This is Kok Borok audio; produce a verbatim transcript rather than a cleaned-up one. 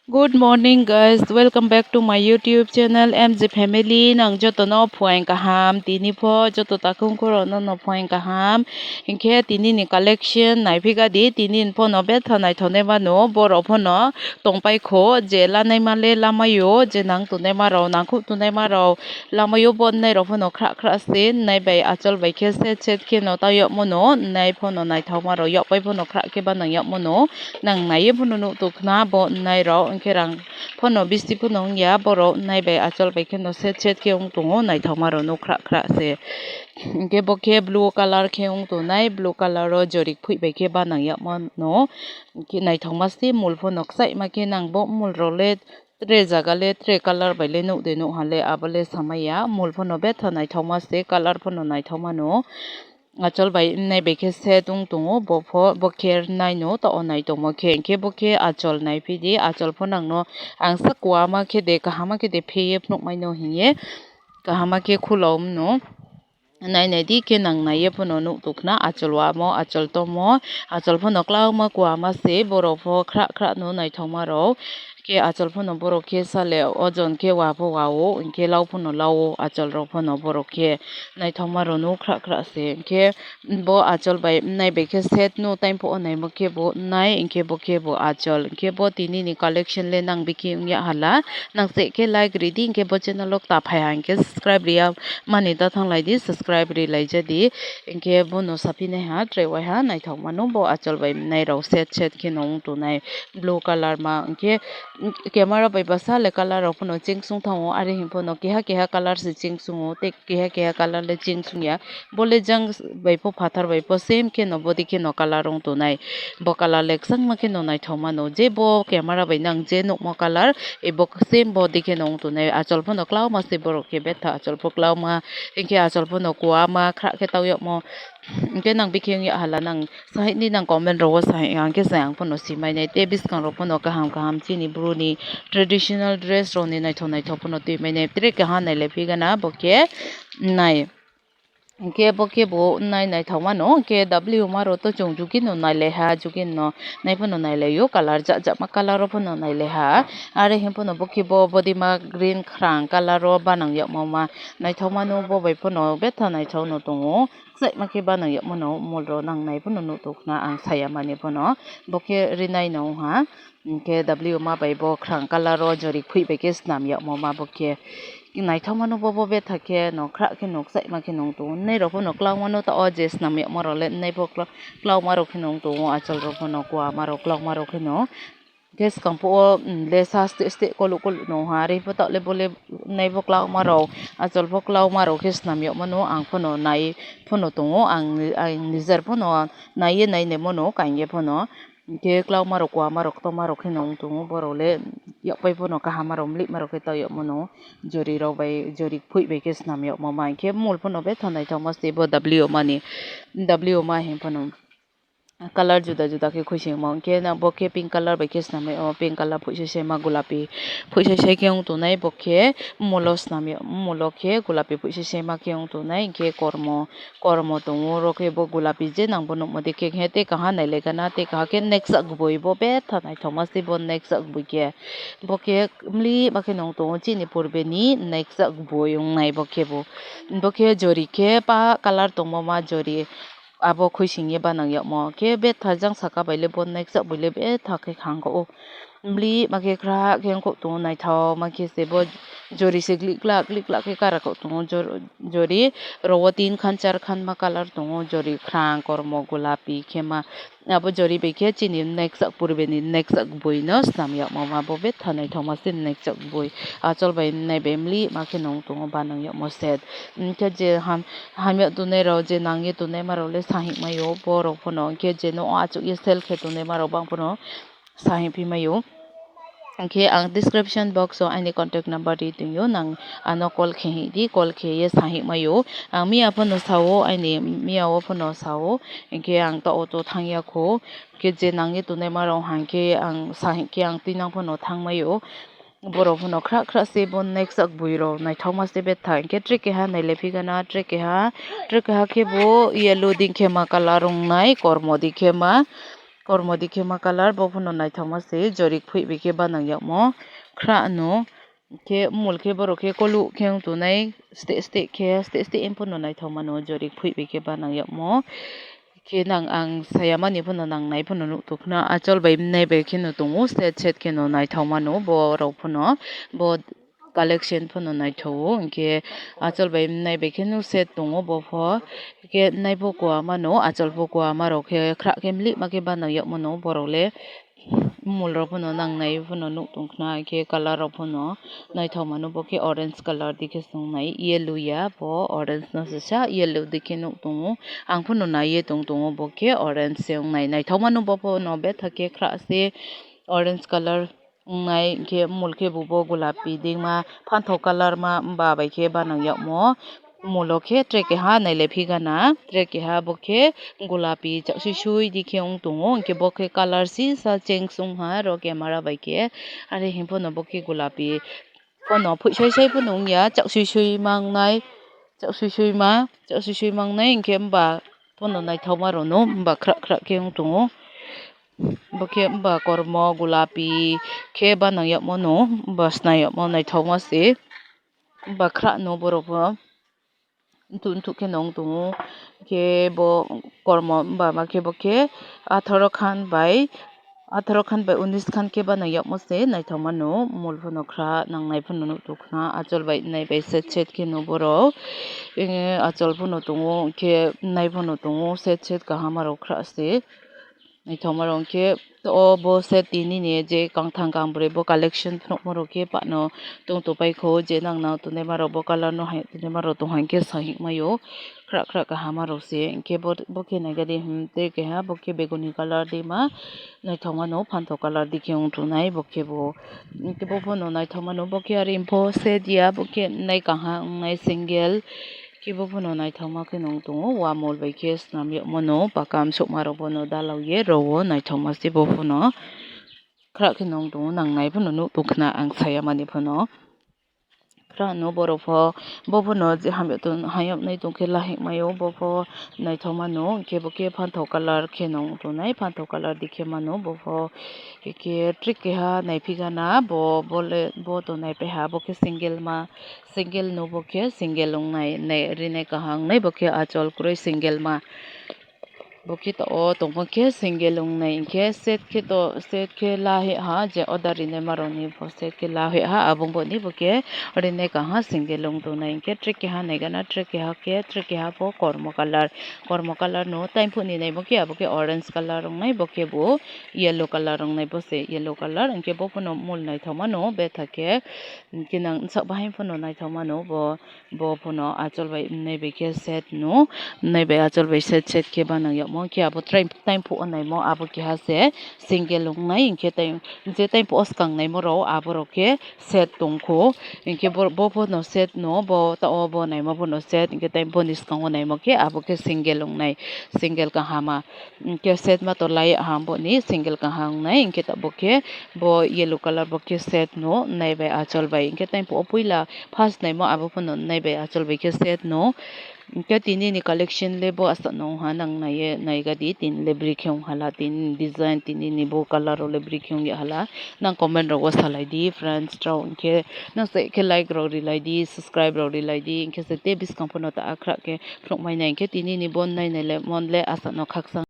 Good morning guys, welcome back to my YouTube channel M J Family. Nang joto no phuaing kaham, tini pho joto takung koro no no phuaing kaham. Hinkhe tini ni collection naiphika di, tini pho no betha naithok nai mano, borok pho no tongpai kho, je lanai male lamayo, je nang tunai maro, nangkhuk tunai maro, lamayo bo nai rok pho no khra khra se, nai bai achol bai khe set set khe no ta yok mano, nai pho no naithok maro, yok pai pho no khra khe ba nang yok mano. Nang naiye phano nuk tuk khna bo nai rok, hinkhe rang phano bisi phano wngya, borok nai bai achol bai kheno set set khe wng tongo, naithokma rok nuk khra khra se. Hinkhe bo khe blue colour khe wng tongnai, blue colour o jorik phui bai khe banang yagmano, hinkhe naithokma se mul phano kwchai ma khe nang bo mul rok le tre jaga le tre colour bai le nuk de nuk ha le abo le samaya, mul phano betha naithokma se, colour phano naithokmano. Achol bai nai bai khe set wng tongo, bo pho, bo khe nai no ta o nai tongmo khe, hinkhe bo khe achol nai phidi, achol pho nang no ang sak kwama khe de, kahama khe de pheye phunuk mai no hiye, kahama khe khulom no nai nai di khe nang nai ye pho no nuk tuk khna achol wamo, achol tomo, achol pho no kwlangma kwama se, borok pho khra khra no naithokma rok. Khe achol phano borok khe sale ojon khe wa pho wa o, hinkhe lau phano lau o, achol rok phano borok khe naithokma rok nuk khra khra se. Hinkhe bo achol bai nai bai khe set no time pho o naimo khe bo nai, hinkhe bo khe bo achol. Hinkhe bo tini ni collection le nang bikhi wngya hala, nang se khe like ridi, hinkhe bo channel o ta phai ha hinkhe subscribe riya mani ta thang lai di, subscribe ri lai ja di. Hinkhe bono saphi nai ha, tre wai ha naithok mano bo achol bai nai rok set set khe no wng tongnai. Blue colour ma, hinkhe camera bai bwsa le colour rok phano cheng sung thango, are hwn phano keha keha colour se cheng sungo, tei keha keha colour le cheng sung ya. Bo le jang bai pho phatar bai pho same khe no body khe no colour wng tongnai. Bo colour le kwchangma khe no naithok mano, je bo camera bai nang je nukmo colour, e bo same body khe no wng tongnai. Achol phano kwlangma se borok khe betha achol pho kwlangma, hinkhe achol phano kwama khra khe tao yagmo. Hinkhe nang bikhe wngya hala nang sahini nang comment rogo sahi ang khe se ang phano simainai tei bwskango phano kaham kaham chini bru ni traditional dress rok ni naithok naithok phano twimainai tre kaha nailai phigana bo khe nai. Hinkhe bo khe bo nai naithok mano, hinkhe W ma rok to chwng jugui no nailai ha, jugui no nai phano nailai o, colour jak jak ma colour rok phano nailai ha. Are hwn phano bo khe bo body ma green khrang colour o banang yagmo ma naithok mano, bo bai phano betha naithok no tongo. Kwchai ma khe banang yagmano mol rok nang nai phano nuk tuk khna ang saya mani phano. Bo khe rinai no wng ha. Hinkhe W ma bai bo khrang colour o jorik phui bai khe snam yagmo ma bo khe. Naithok mano bo, bo betha khe no khra khe no kwchai ma khe no wng tongo. Nai rok phano kwlangma no ta o je snam yagma rok le nai bo kwla-, kwlangma rok khe no wng tongo, achol rok phano kwama rok kwlangma rok khe no. Hinkhe swkang phuh o, um, lesa steh steh kolok kolok no ha, are pho ta le bo le nai bo kwlangma rok, achol pho kwlangma rok khe snam yagmano ang phano nai phano tongo, ang, ang nijer phano nai ye nai nai mano kang ye phano. Hinkhe kwlangma rok kwama rok kotorma rok khe no wng tongo, borok le yakpai phano kaham rok mlik ma rok khe tao yagmano, jori rok bai jori phui bai khe snam yagmo ma, hinkhe mol phano betha naithok ma se bo W ma ni, W ma hwn phano. Colour juda juda khe khuisingmo, hinkhe na bo khe pink colour bai khe swnamwi, o pink colour phuisai sai ma gulapi phuisai sai khe wng tongnai, bo khe mulo swnamwi, mulo khe gulapi phuisai sai ma khe wng tongnai, hinkhe kormo, kormo tongo, oro khe bo gulapi je nang bo nukmodi khe, khe tei kaha nailai gana, tei kaha khe neksa kubui bo betha naithokma se bo neksa kubui khe, bo khe mli ma khe nung tongo chini purbe ni neksa kubui wngnai bo khe bo, bo khe jori khe pa colour tongmo ma jori. Abo khuising ye banang yagmo khe betha jang saka bai le bo neksa bui le betha khe khang kha o. Mli ma khe khra khe wng kho tongo, naithok ma khe se bo jori se glik glak glik glak khe kara kho tongo. Jor-, jori oro o tin khan char khan ma colour tongo, jori khrang, kormo, gulapi khe ma. Abo jori bai khe chini neksa purbe ni neksa bui no swnam yagmo ma bo betha naithok ma se neksa bui. Achol bai nai bai mli ma khe nung tongo banang yagmo set. Hinkhe je ham-, hamya tongnai rok je nangya tongnai ma rok le sahik maio, borok phano hinkhe je no achuk ye sell khe tongnai ma rok bang phano sahik phi maio. Hinkhe ang description box o aini contact number ri tongyo, nang ano call khe hik di, call khe ye sahik maio. Ang miya phano sao, aini miya o phano sao, hinkhe ang ta auto thangya kho, hinkhe je nangya tongnai ma rok hang khe ang sahik khe ang twi nang phano thang maio. Borok phano khra khra se bo neksa bui rok naithok ma se betha, hinkhe tre keha nailai phi gana, tre keha, tre keha khe bo yellow ding khe ma colour wngnai, kormo ding khe ma kormo dikhe ma colour, bo phano naithokma se, jorik phuibai khe banang yakmo khra no. Khe mol khe borok khe kolu khe wng tongnai, steh steh khe, steh steh phano naithok mano, jorik phuibai khe banang yakmo. Khe nang ang saya mani phano nang nai phano nuk tok khna, achol bai mwnai bai kheno tongo, set set kheno naithok mano borok phano, bo collection phano naithogo. Hinkhe achol bai mwnai bai kheno set tongo bo pho, hinkhe nai bo kua mano, achol bo kua ma rok khe khra khe mlik ma khe banang yakmano borok le. Mol rok phano nang nai phano nuk tong khna, hinkhe colour rok phano naithok mano, bo khe orange colour dikhe chwng nai, yellow ya bo, orange no se sa yellow dikhe nuk tongo. Ang phano naiye tong tongo, bo khe orange se wng nai, naithok mano bo phano betha khe khra se orange colour wng nai, hinkhe mol khe bo, bo gulapi dima phanthok colour ma, ba bai khe banang yakmo. Molo khe tre keha nailai phigana, tre keha bo khe gulapi chaksui sui dikhe wng tongo, hinkhe bo khe colour sisa change wng ha ro camera bai khe, are himphano bo khe gulapi phano phuisai sai phano wngya, chaksui sui ma wngnai, chaksui sui ma, chaksui sui ma wngnai, hinkhe mba phano naithok ma rwno, mba khra khra khe wng tongo. Bo khe mba kormo gulapi khe banang yakmano, mba snai yakmo naithokma se, mba khra no borok bo. Nthuk nthuk khe nong tongo. Khe bo kormo bama khe bo khe atharo khan bai, atharo khan bai unis khan khe bana yakmo se naithok mano. Mol phano khra nangnai phano nuk tok khna, achol bai nai bai set set khe no borok. Achol phano tongo, khe nai phano tongo, set set kaham aro khra se. Naithokma rok khe o bo set tini ni je kangthang kangbrwi bo collection phunukma rok khe pano tong tong pai kho, je nang nang tongnaima rok bo colour no hai tongnaima rok tong hai khe sahik maio, khra khra kaham rok se. Hinkhe bo, bo khe naikha di, hmm, tei keha bo khe beguni colour di ma naithok mano, phantok colour di khe wng tongnai bo khe bo. Hinkhe bo phano naithok mano, bo khe ari pho set ya, bo khe nai kaham wngnai single. Khe bo phano naithokma khe nung tongo, wamol bai khe swnam yokmano, pakam sokma rok bono dalao ye rwo, naithokma se bo phano khra khe nung tongo, nang nai phano nuk tong khna ang saya mani phano. Khra no borok pho, bo phano je hamya tong, hamya nai tong khe lahik maio, bo pho naithok mano, hinkhe bo khe phanthok colour khe nung tongnai, phanthok colour di khe mano, bo pho hinkhe trik keha naiphigana, bo, bo le, bo to naiphaiha, bo khe single ma. Single no bo khe single wngnai, nai rinai kaham wngnai, bo khe achol kwrwi single ma. Bo khe to o tongma khe single wngnai, hinkhe set khe to, set khe la he ha, je order rinai ma rokni bo set khe la he ha, abo boni bo khe rinai kaham single wng tongnai, hinkhe trik keha nai gana, trik keha khe, trik keha bo kormo colour, kormo colour no taimphuni nai bo khe, abo khe orange colour wngnai, bo khe bo yellow colour wngnai, bo se yellow colour, hinkhe bo phano mol naithok mano, betha khe. Hinkhe nang sak bahai phano naithok mano bo, bo phano achol bai wngnai bai khe set no, wngnai bai achol bai set set khe banang yokmo, hinkhe abo trai taimphuk naimo abo keha se single wngnai, hinkhe tai je taimphuk swkang naimo rok abo rok khe set tongkho, hinkhe bo, bo phano set no, bo ta o bo naimo phano set, hinkhe tai boni swkango naimo khe abo khe single wngnai, single kahama. Hinkhe set ma to lai ham bo ni single kaham wngnai, hinkhe ta bo khe bo yellow colour bo khe set no nai bai achol bai. Hinkhe tai pho puila first naimo abo phano nai bai achol bai khe set no. Hinkhe tini ni collection le bo aswk no wngha, nang nai ye nai gadi, tini le bwrwi khe wngha la, tini ni design, tini ni bo colour rok le bwrwi khe wngya hala. Nang comment rogo salai di friends rok, hinkhe nang se khe like rok rilai di, subscribe rok rilai di, hinkhe se tei bwskang phano ta akhra khe phunuk mai nai, hinkhe tini ni bo nai nai le mon le aswk no khakchang.